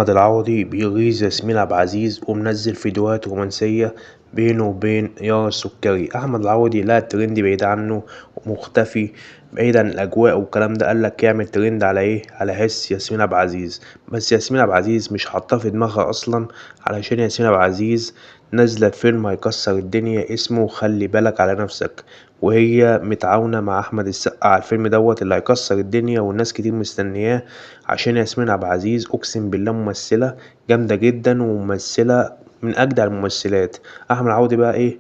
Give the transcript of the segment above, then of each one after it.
أحمد العوضي بيغيظ ياسمين عبد العزيز ومنزل فيديوهات رومانسية بينه وبين يارا السكري. أحمد العوضي لا الترند بعيد عنه ومختفي بعيد عن الأجواء والكلام ده، قال لك يعمل ترند على إيه؟ على حس ياسمين عبد العزيز. بس ياسمين عبد العزيز مش حاطاه في دماغها أصلا، علشان ياسمين عبد العزيز نازلة فيلم هيكسر الدنيا اسمه خلي بالك على نفسك، وهي متعاونة مع أحمد السقا على الفيلم دوت اللي هيكسر الدنيا والناس كتير مستنياه. عشان ياسمين عبد العزيز أقسم بالله ممثلة جامدة جدا وممثلة من أجدع الممثلات. أحمد العوضي بقى إيه؟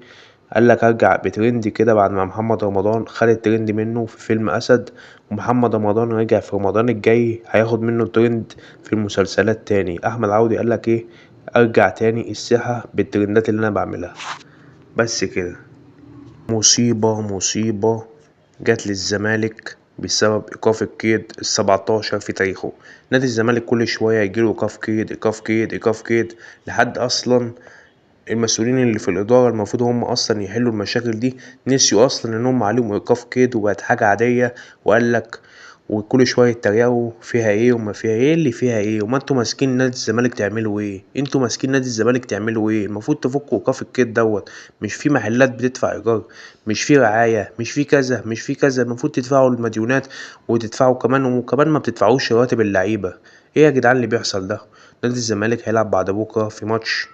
قال لك أرجع بترند كده بعد ما محمد رمضان خد الترند منه في فيلم أسد، ومحمد رمضان رجع في رمضان الجاي هياخد منه الترند في المسلسلات تاني. أحمد العوضي قال لك إيه؟ أرجع تاني الساحة بالترندات اللي أنا بعملها. بس كده. مصيبة مصيبة جت للزمالك بسبب إيقاف القيد ال17 في تاريخه. نادي الزمالك كل شوية يجيله إيقاف قيد إيقاف قيد إيقاف قيد، لحد أصلا المسؤولين اللي في الإدارة المفروض هم أصلا يحلوا المشاكل دي نسيوا أصلا إن هم عليهم إيقاف قيد وبقت حاجة عادية. وقال لك وكل شوية يتريقوا فيها إيه وما فيها إيه، اللي فيها إيه؟ وما أنتوا ماسكين نادي الزمالك تعملوا إيه؟ أنتوا ماسكين نادي الزمالك تعملوا إيه؟ المفروض تفكوا إيقاف القيد دوت. مش في محلات بتدفع إيجار، مش في رعاية، مش في كذا، مش في كذا، المفروض تدفعوا المديونات وتدفعوا كمان، وكمان ما بتدفعوش رواتب اللعيبة. إيه يا جدعان اللي بيحصل ده؟ نادي الزمالك هيلعب بعد بكرة في ماتش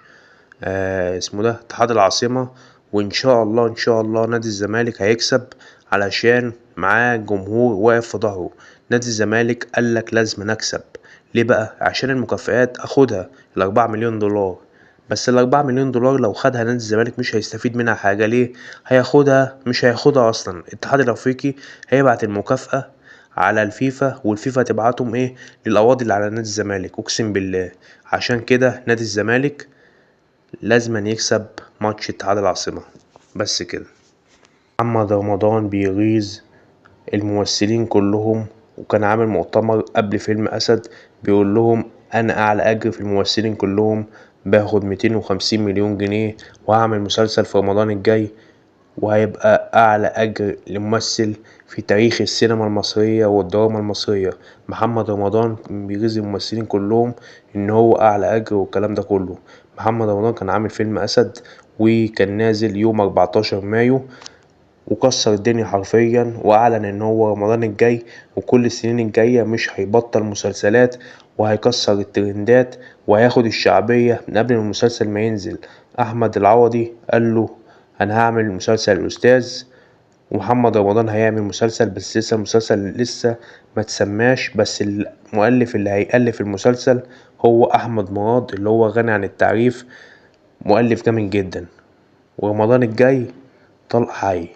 اسمه ده اتحاد العاصمة، وإن شاء الله إن شاء الله نادي الزمالك هيكسب علشان معاه جمهور واقف في ظهره. نادي الزمالك قال لك لازم نكسب. ليه بقى؟ عشان المكافآت أخدها ال4 مليون دولار. بس ال4 مليون دولار لو خدها نادي الزمالك مش هيستفيد منها حاجة. ليه؟ هياخدها مش هياخدها أصلا. الاتحاد الأفريقي هيبعت المكافأة على الفيفا، والفيفا تبعتهم إيه؟ للقواضي اللي على نادي الزمالك، أقسم بالله. عشان كده نادي الزمالك لازم يكسب ماتش اتحاد العاصمة. بس كده. محمد رمضان بيغيظ الممثلين كلهم، وكان عامل مؤتمر قبل فيلم أسد بيقول لهم أنا أعلى أجر في الممثلين كلهم، باخد 250 مليون جنيه، وهعمل مسلسل في رمضان الجاي وهيبقى أعلى أجر لممثل في تاريخ السينما المصرية والدراما المصرية. محمد رمضان بيغيظ الممثلين كلهم إن هو أعلى أجر والكلام ده كله. محمد رمضان كان عامل فيلم أسد وكان نازل يوم 14 مايو وكسر الدنيا حرفيا، وأعلن إن هو رمضان الجاي وكل السنين الجاية مش هيبطل مسلسلات وهيكسر الترندات وهياخد الشعبية من قبل المسلسل ما ينزل. أحمد العوضي قال له أنا هعمل مسلسل الأستاذ، ومحمد رمضان هيعمل مسلسل بس لسه المسلسل لسه ما تسماش، بس المؤلف اللي هيألف المسلسل هو أحمد مراد اللي هو غني عن التعريف، مؤلف جامد جدا. ورمضان الجاي طلق حي.